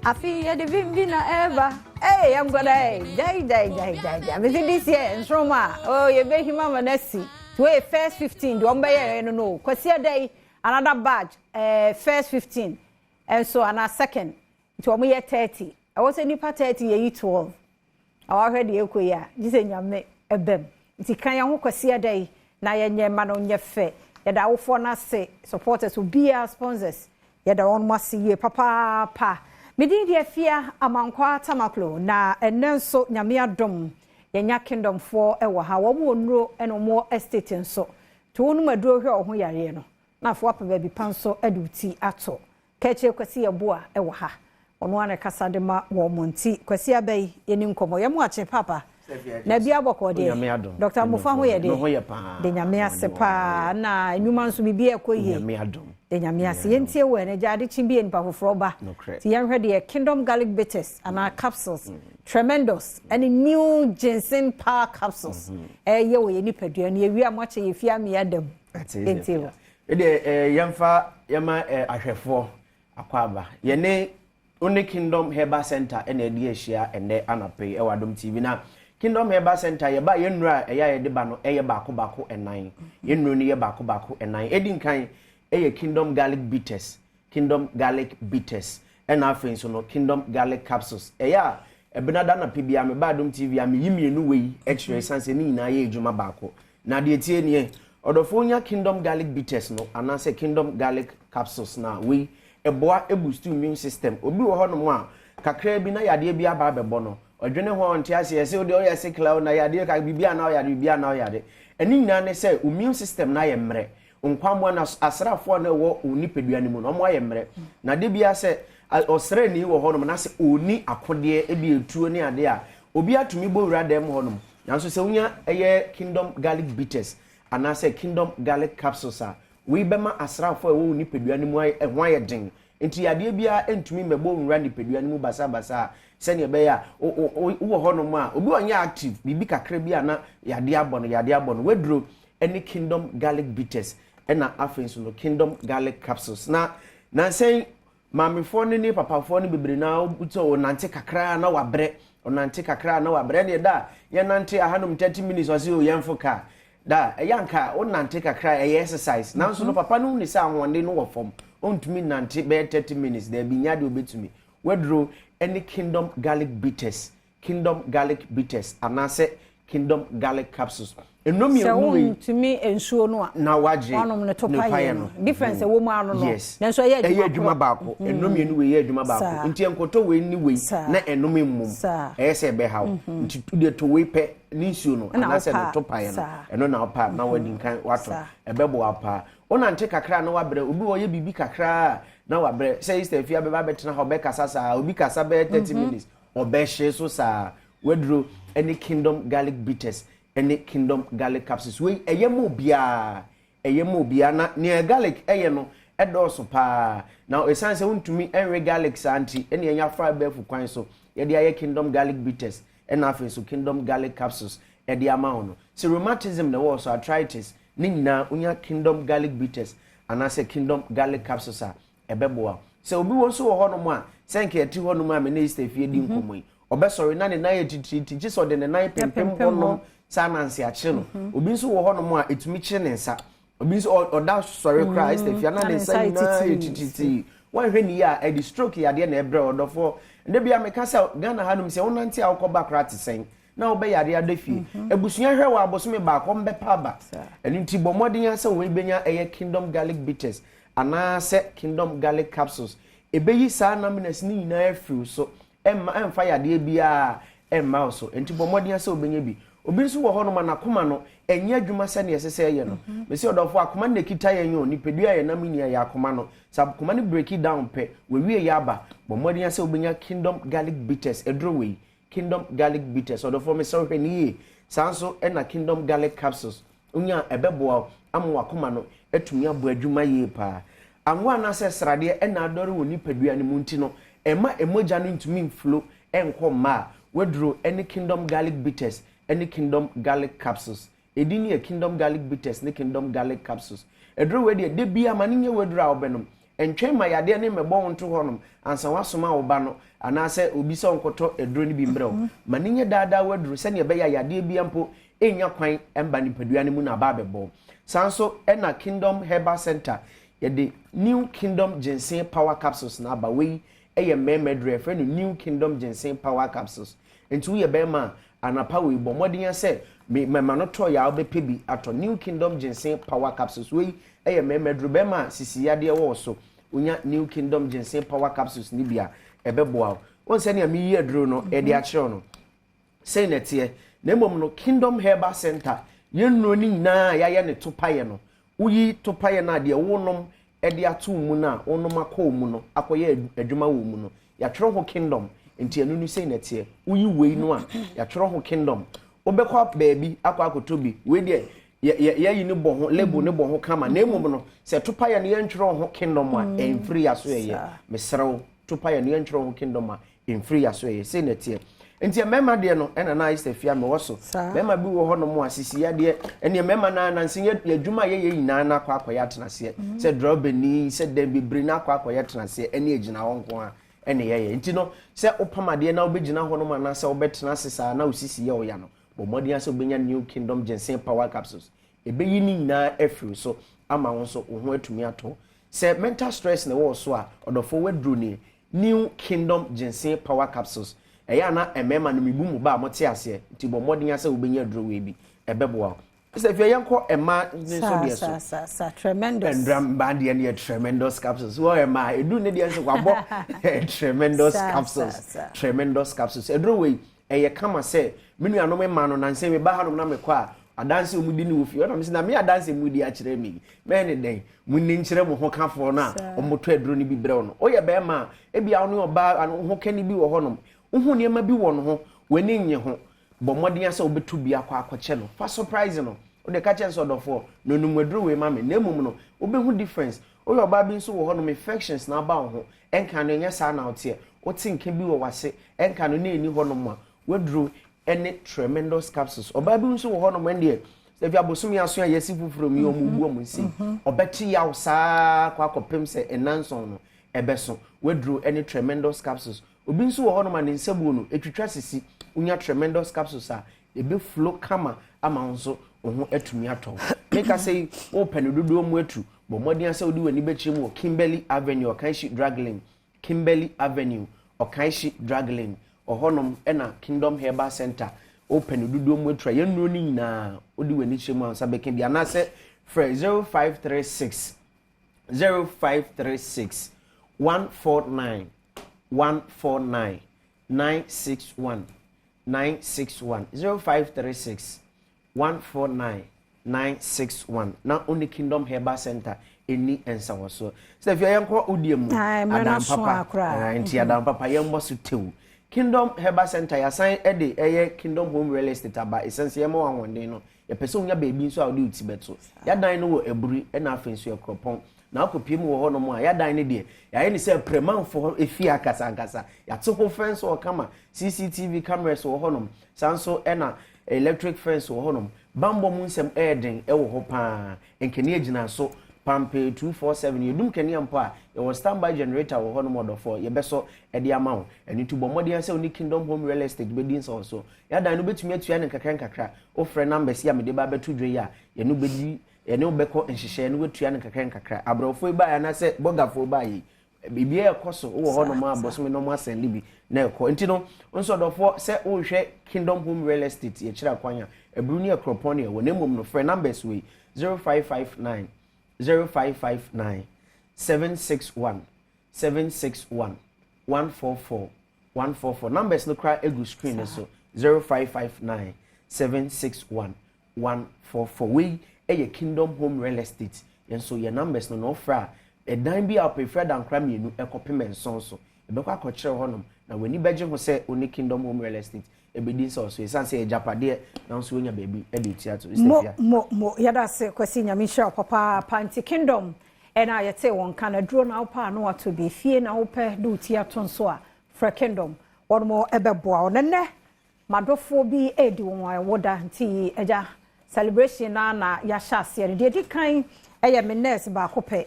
Afei yɛde vim bi na ɛreba. Ee, yɛn nkwadaa ee, gyae gyae gyae gyae gyae. Mesi this year nsoroma a, oh, yɛbɛhim ama no asi. Nti wei first 15 deɛ wɔn bɛyɛ no. Kwasi ada yi, another batch, first 15 nso anaa second. Nti wɔn yɛ 30. Ɛwɔ sɛ nipa 30 yɛyi 12. Awahwɛ deɛ ɛkɔ yi a, gye sɛ Nyame ɛbɛm. Nti kan yɛn ho Kwasi ada yi na yɛnyɛ ma no nyɛ fɛ. Yɛda awofoɔ no ase, supporters, obiara, sponsors. Yɛda wɔn ase yie papaapa. Medin deɛ Fia Amankwa Tamaklo, na ɛnɛ nso Nyame adom yɛnya Kingdomfoɔ ɛwɔ ha. Wɔn wɔ nnuro ɛna wɔn wɔ estate nso. Nti wɔn mu aduro hwɛ wɔn ho yareɛ no na afɔ apɛ baabi pa nso ɛde wo ti ato. Kɛkyɛ Kwasi Yɛboa ɛwɔ ha. Ɔno ara kasa de ma wɔn mo. Nti Kwasi aba yi, yɛni nkɔmɔ. Yɛn mu akye papa na bi abɔkɔ deɛ. Dr. Mofa ho yɛ deɛ de Nyame ase paa, na nnwuma nso biribi ɛkɔ yie de Nyame ase. Yɛntie wɔ ɛnɛ gya ade kyi bi yɛ nipa foforɔ ba. Nti yɛnhwɛ deɛ Kingdom Garlic Bitters anaa capsules, Tremendous ɛne New Ginseng Power capsules ɛyɛ wɔ yɛ nipadua no. Yɛwie a, mo akyɛ yɛ fie amea dam. Yɛntie wɔ. Ɛdeɛ yɛmfa yɛma ahwɛfoɔ akɔ aba. Yɛne one Kingdom Herbal Center ɛna ɛde ahyia ɛnɛ anɔpɛ yi ɛwɔ Adom TV. Na Kingdom Herbal Center, yɛba yɛn nnuro a ɛyɛ a yɛde ba no ɛyɛ baako baako ɛnan. Yɛn nnuro no yɛ baako baako ɛnan. Ɛdi nkan ɛyɛ Kingdom Garlic Bitters, Kingdom Garlic Bitters, ɛna afei nso no Kingdom Garlic Capsules. Ɛyɛ a ɛbɛnada anɔpɛ bi a meba Adom TV a, meyi mmienu wei ɛkyerɛ san sɛ ne nyinaa yɛ adwuma baako. Na deɛ tie nie, ɔdɔfoɔ, nya Kingdom Garlic Bitters no anaasɛ Kingdom Garlic Capsules na wei ɛboa eboost immune system. Obi wɔ hɔnom a kakra bi na yadeɛ bi aba abɛbɔ no, ɔdwene ho a ɔnte aseɛ sɛ wode ɔyɛ sickle na yadeɛ ka biribi ana ɔyade, biribi ana ɔyade. Ɛne nyinaa ne sɛ immune system na ayɛ mmerɛ. Nkwammoa na asraafoɔ na ɛwɔ nipadua no mu no, ɔmo ayɛ mmerɛ. Na de bia sɛ ɔsraani wɔ hɔnom na sɛ ɔni akodeɛ ebi etuo ne adeɛ a, obi atumi bɔ wura dɛm hɔnom. Nanso sɛ wonya ɛyɛ Kingdom Garlic Bitters anaasɛ Kingdom Garlic Capsules a, wei bɛma asraafoɔ a ɛwɔ nipadua no mu ayɛ ɛho ayɛ den. Nti adeɛ biara ntumi mmɛbɔ nwura nipadua no mu basabasa a sɛnea ɛbɛyɛ a wowɔ hɔnom a obi ɔnyɛ active, biribi kakra bi a na yadeɛ abɔ no, yadeɛ abɔ no. Waduro ɛne Kingdom Garlic Bitters ɛna afei nso no Kingdom Garlic Capsules. Na nansɛn maamefoɔ no ne papafoɔ no bebree na sɛ ɔnante kakra na wabrɛ, ɔnante kakra na wabrɛ. Ɛne da yɛnante ahanom 30 minutes, ɔsɛ o yɛmfo kaa da. Ɛyɛ anka wonante kakra, ɛyɛ exercise. Nanso no papa no ne sɛ ahoɔden no wɔ fam, ɔntumi nante bɛyɛ 30 minutes. Daabi, nya deɛ obɛtumi. Waduro ɛne Kingdom Garlic Bitters, Kingdom Garlic Bitters anaasɛ Kingdom Garlic Capsules. Nnuro sɛ mmienu wei wontumi nsuo no a na wagye wanom ne to ne payɛ payɛ no. Difference ɛwɔ mu ano no, yes, nanso ɛyɛ ɛyɛ adwuma adwuma korɔ. Baako. Nnuro mmienu wei yɛ adwuma baako. Nti nkɔtɔ wei ni wei na ɛnom mmom ɛyɛ sɛ ɛbɛha wo. Nti deɛ to wei pɛ ne nsuo no Ɛna anaasɛ wopɛ ne a, to payɛ no, ɛno na wopɛ a na wadi nkan watɔ. Ɛbɛboa paa. Wonante kakra na wabrɛ. Obi wɔ yɛ biribi kakra a na wabrɛ. Sɛ Easter fie abɛba abɛtena hɔ, ɔbɛkasa saa, obi kasa bɛyɛ 30 minutes, ɔbɛhye so saa. Waduro ɛne Kingdom Garlic Bitters ɛne Kingdom Garlic Capsules. Wei ɛyɛ ma obiara, ɛyɛ ma obiara. Na nea garlic ɛyɛ no ɛdɔɔso paa. Na ɛsiane sɛ wontumi ɛnwe garlic saa nti, ɛne ɛnya fa abɛɛfo kwan so yɛde ayɛ Kingdom Garlic Bitters ɛna afei nso Kingdom Garlic Capsules ɛde ama wo no. Sɛ rheumatism na ɛwɔ so, arthritis ne nyinaa, wonya Kingdom Garlic Bitters anaasɛ Kingdom Garlic Capsules a, ɛbɛboa. Sɛ obi wɔ nso wɔ hɔnom a, sɛ nka yɛte hɔnom a mene Easter fie di nkɔmmɔ yi, ɔbɛsɔre na ne nan yɛ titiritii, gye sɛ ɔde ne nan pempem pempem hɔnom hɔ. Saa nanse akyere no. Obi nso wɔ hɔnom a ɛtumi kyere ne nsa. Obi nso ɔda sɔre koraa, Easter fie, na na ne ne nsa nsa yɛ nyinaa yɛ titiritii. Titiritii. Wɔnhwɛ ne yie a, ɛde stroke yadeɛ na ɛbrɛ ɔdɔfoɔ. Ndɛ bia meka sɛ Ghana hanom sɛ wonante a wokɔba koraa te sɛn na wobɛyare ada fie, abusua hwɛ wɔ abosome baako ɔmbɛpa aba. Ɛno nti bɔ mmɔden a sɛ wɔbɛnya ɛyɛ Kingdom Garlic Bitters anaasɛ Kingdom Garlic Capsules. Ɛbɛyi saa numbness ne nyinaa afiri wo so, ɛmma ɛmfa yadeɛ biara ɛmma wo so. Nti bɔ mmɔden sɛ wobɛnya bi. Obi nso wɔ hɔnom a n'akoma no ɛnyɛ adwuma sɛnea ɛsɛ sɛ ɛyɛ no. Mesi ɔdɔfo, akoma no na ekita yɛn o. Nipadua a yɛnam ni yɛ akoma no. Sɛ akoma no break it down pɛ, wɔwie yɛ aba. Bɔ mmɔden sɛ wobɛnya Kingdom Garlic Bitters aduro wei, Kingdom Garlic Bitters. Ɔdɔfo, mesɛ wohwɛ ne yie saa nso ɛna Kingdom Garlic Capsules wonya, ɛbɛboa wo ama wakoma no atumi abɔ adwuma yie paa. Anwa anaasɛ sradeɛ ɛna adɔre wɔ nipadua no mu nti no, ɛma emogya no ntumi mflow ɛnkɔ mma a, waduro ɛne Kingdom Garlic Bitters ɛne Kingdom Garlic Capsules. Edi ne yɛ Kingdom Garlic Bitters ne Kingdom Garlic Capsules. Aduro wei deɛ, de bi ama ne nyɛ waduro a wɔbɛnom. Ntwɛn ma yadeɛ no mmɛbɔ wo nto hɔnom ansa woasoma wo ba no anaasɛ obi sɛ ɔnkɔtɔ aduro no bi mbrɛ wo. Ma no nyɛ daa daa w'aduro sɛdeɛ ɛbɛyɛ a yadeɛ biara mpo nnya kwan mba nipadua no mu na aba abɛbɔ wo. Saa nso na Kingdom Herbal Centre yɛde New Kingdom Ginseng Power Capsules no aba. Wei yɛ mmarima aduro a yɛfrɛ no New Kingdom Ginseng Power Capsules. Nti woyɛ barima a, anapa wei bɔ mmɔden ara sɛ me mɛma no tɔ yɛ a wobɛpɛ bi atɔ New Kingdom Ginseng Power Capsules. Wei yɛ mmarima aduro. Barima a sisi yadeɛ wɔ wo so, wonya New Kingdom Ginseng Power Capsules no bi a, ɛbɛboa wo. Wohu sɛnea meyi aduro no de akyerɛ wo no? Sei na ɛteɛ. Na mmom no, Kingdom Herbal Center, yɛn nnuro no nyinaa a yɛayɛ no topaeɛ no, woyi topaeɛ no a deɛ wonom de ato wo mu no a wonom akɔ wo mu no, akɔyɛ adwuma wɔ wo mu no, yɛatwerɛ ho Kingdom. Nti ɛno no sei na ɛteɛ. Woyi wei no a, yɛatwerɛ ho Kingdom. Wobɛkɔ baabi akɔ akɔtɔ bi. Wei deɛ, yɛayi no bɔ ho, label no bɔ ho kama. Na mmom no, sɛ topaeɛ no yɛntwerɛ ho Kingdom a, ɛmfiri yɛn aso ɛyɛ. Mesrɛ wo, topaeɛ no yɛntwerɛ ho Kingdom a, Mfiri yaso ɛyɛ sei na ɛteɛ. Nti mmarima deɛ no ɛna na ayɛ sɛ fia mewɔ so. Mmarima bi wɔ hɔ nom a sisi yadeɛ ɛneɛ mmarima naa nansi yɛ adwuma a yɛyɛ nyinaa na akɔ akɔyɛ atenaseɛ. Mm. Sɛ drɔbani sɛ dɛn bebree na akɔ akɔyɛ atenaseɛ ɛne agyina hɔ nko a ɛne yɛyɛ. Nti no sɛ wopam adeɛ na wobɛgyina hɔ nom anaasɛ wobɛtena ase saa na wo sisi yɛ wo ya no bɔ mmɔden sɛ wobɛnya New Kingdom Ginseng Power Capsules. Ɛbɛyi ne nyinaa afiri so ama wo nso wo ho atumi atɔ. Sɛ mental stress na ɛwɔ so a ɔdɔfoɔ waduro nie New Kingdom Ginseng Power Capsules. Ɛyɛ a na mmarima no mebu mo ba a mote aseɛ nti bɔ mmɔden sɛ wobɛnya aduro wei bi ɛbɛboa wo. Sɛ fie yɛnkɔ mmaa ne nso deɛ so. Sa sa tremendous. Ndra mmaa deɛ no yɛ tremendous capsules. Wɔ mmaa edu ne deɛ nso wabɔ tremendous capsules. Tremendous capsules. Aduro wei ɛyɛ kama sɛ me nuanom mmaa no nansa me ba hanom na mekɔ a adanse wɔn di ne wɔ fie ɔnam sɛ na me adanse mu di akyerɛ mi mɛn ne dɛn mu ni nkyerɛ mo ho kafoɔ no a wɔn tɔ aduro no bi brɛw no woyɛ bɛrima a ebi a ɔne ɔbaa ho kɛne bi wɔ hɔnom wohu nneɛma bi wɔ no ho w'ani nye ho bɔ mmɔden sɛ wobɛtu bi akɔ akɔkyɛ no fa surprise no wode ka kyerɛ sɛ ɔdɔfoɔ na onum aduro wei ma me na mmom no wobɛhu difference. Woyɛ ɔbaa bi nso wɔ hɔnom, infections na aba wo ho, ɛnka no ɛnyɛ saa na woteɛ, wote nka bi wɔ w'ase, ɛnka no na ɛnni hɔnom a, w'aduro ne tremendous capsules. Ɔbaa bi nso wɔ hɔnom ɛndeɛ, sɛ fi abosome aso a yɛasi foforɔ mu yi, wɔn bu wɔn nsa yi, ɔbɛte yaw saa kɔ akɔpem sɛ nnanson no ɛbɛso. W'aduro ne tremendous capsules. Obi nso wɔ hɔnom a ne nsabuo no ɛtwitwa sisi, wonya tremendous capsules a, ɛbɛ flow kama ama wo nso wo ho atumi atɔ wo. Meka sɛ yi, wopɛ no dodoɔ mu atu, bɔ mmɔden sɛ wode w'ani bɛkyerɛ mu wɔ Kimberley Avenue, Ɔkanhyi Drug Lane. Kimberley Avenue, Ɔkanhyi Drug Lane. Ɔhɔnom ɛna Kingdom Herbal Center. Wopɛ no dodoɔ mu atu a, yɛn nnuro no nyinaa wode w'ani kyerɛ mu a nsa bɛka bi. Anaasɛ frɛ 0536 0536 149 149 961 961 0536 149 961 na only Kingdom Herbal Center ɛni nsawɔsoɔ. Sɛ fia yɛnkɔ wodie mu adan papa nti adan papa yɛmmɔ so tew. Kingdom Herbal Center yɛasan de ɛyɛ Kingdom Home Real Estate aba ɛsiane sɛ yɛma wɔ ahoɔden no yɛpɛ sɛ wonya baabi nso a wode wo ti bɛto. Yɛadan no wɔ Aburi ɛna afei nso Ɛkuropɔn na akɔpie mu wɔ hɔnom a yɛadan no deɛ yɛayɛ ne sɛ prɛmanfoɔ efie ankasa ankasa. Yɛate ho fence wɔ kama, CCTV cameras wɔ hɔnom, saa nso ɛna electric fence wɔ hɔnom. Bambɔ mu nsɛm ɛyɛ den ɛwɔ hɔ paa. Nkanea gyina so pampee 247. Yɛdum kanea mpo a yɛwɔ standby generator wɔ hɔnom ɔdɔfoɔ yɛbɛsɔ ɛde ama wo. Ɛno nti bɔ mmɔden sɛ wo ne Kingdom Home Real Estate bɛdi nsɛm so. Yɛadan no wobɛtumi atua ne nkakra nkakra. Wofrɛ numbers yi a mede ba abɛto dwa yi a yɛne wobɛdi yɛne wobɛkɔ nhyehyɛeɛ no woatua no nkakra nkakra. Aborɔfoɔ yi baeɛ anaasɛ bɔgafoɔ baeɛ yi biribiara ɛkɔ so wɔ hɔnom a bɔsome no ɔmo asɛnde bi na ɛkɔ. Nti no nso ɔdɔfoɔ sɛ wohwɛ Kingdom Home Real Estate yɛkyerɛ akwan a Aburu ne Akuropɔn ne ɛwɔ na mmom no frɛ numbers wei 0559 0559 761 761 144 144. Numbers no kora egu screen no so 0559 761 144. Wei ɛyɛ Kingdom Home Real Estate. Yɛn nso yɛ numbers no na ɔfrɛ a ɛdan bi a ɔpɛ fira dankora mmienu ɛkɔpem nson so ɛbɛkɔ akɔkyerɛ hɔnom na w'ani bɛgye ho sɛ one Kingdom Home Real Estate ɛbɛdi nsa ɔso ɛsiane sɛ agyapadeɛ nanso wonya baabi ɛde tia to. Mo mo mo, yɛda ase Kwasi, Nyame nhyira wo papaapa. Nti Kingdom ɛna yɛte wɔn ka na duro na wopɛ a na wato bi fie na wopɛ de wo ti ato nso a frɛ Kingdom, wɔn mo ɛbɛboa wo. Nɛnɛ madɔfoɔ bi edi wɔn awoda nti agya celebration na na yɛahyɛ aseɛ no. Deɛ di kan ɛyɛ me nurse baako pɛ.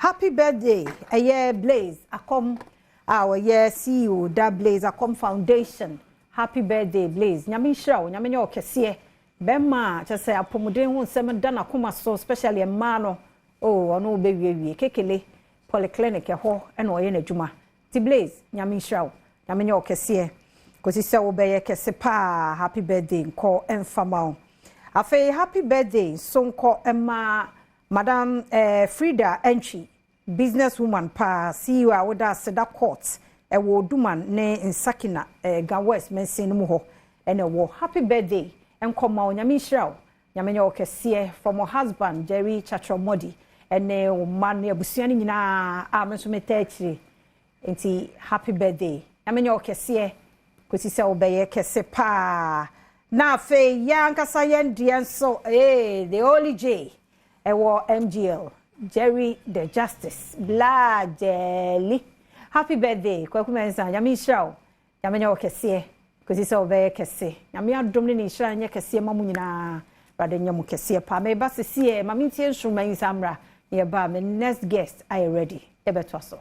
Happy birthday ɛyɛ Blaze Akɔm a ɔyɛ CEO da Blaze Akɔm Foundation. Happy birthday, Blaze. Nyame nhyira wo, Nyame nyɛ wo kɛseɛ. Bɛrima a kyerɛ sɛ apɔmuden ho nsɛm da n'akoma so, especially mmaa no. Oh, ɔno wobɛwiewie. Kekele Polyclinic ɛhɔ ɛna ɔyɛ n'adwuma. Ti Blaze, Nyame nhyira wo. Nyame nyɛ wo kɛseɛ. Kòsi sɛ wobɛyɛ kɛse paa. Happy birthday nkɔ mfama wo. Afei happy birthday nso nkɔ mma Madam Frida Entry, business woman paa, CEO a woda Aseda Court ɛwɔ Oduman ne Nsakina Ga West mansin no mu hɔ ɛna ɛwɔ. Happy birthday nkɔma wo, Nyame nhyira wo, Nyame nyɛ wo kɛseɛ, from your husband Jerry Chatromodi ɛne wo mma ne abusua no nyinaa a me nso meta akyire. Nti happy birthday, Nyame nyɛ wo kɛseɛ kòsi sɛ wobɛyɛ kɛse paa. Na afei yɛn ankasa yɛn deɛ nso, the only J ɛwɔ MGL, Jerry the Justice Bla Jelly, happy birthday, Kwaku Mensah. Nyame nhyira wo, Nyame nyɛ wo kɛseɛ kòsi sɛ wobɛyɛ kɛse. Nyame adom ne ne nhyira nyɛ kɛseɛ ma mo nyinaa. Awurade nyɛ mo kɛseɛ paa. Meba sesie ma mentie nsoroma yi nsa mmra na yɛba. Me next guest ayɛ ready, yɛbɛtoa so.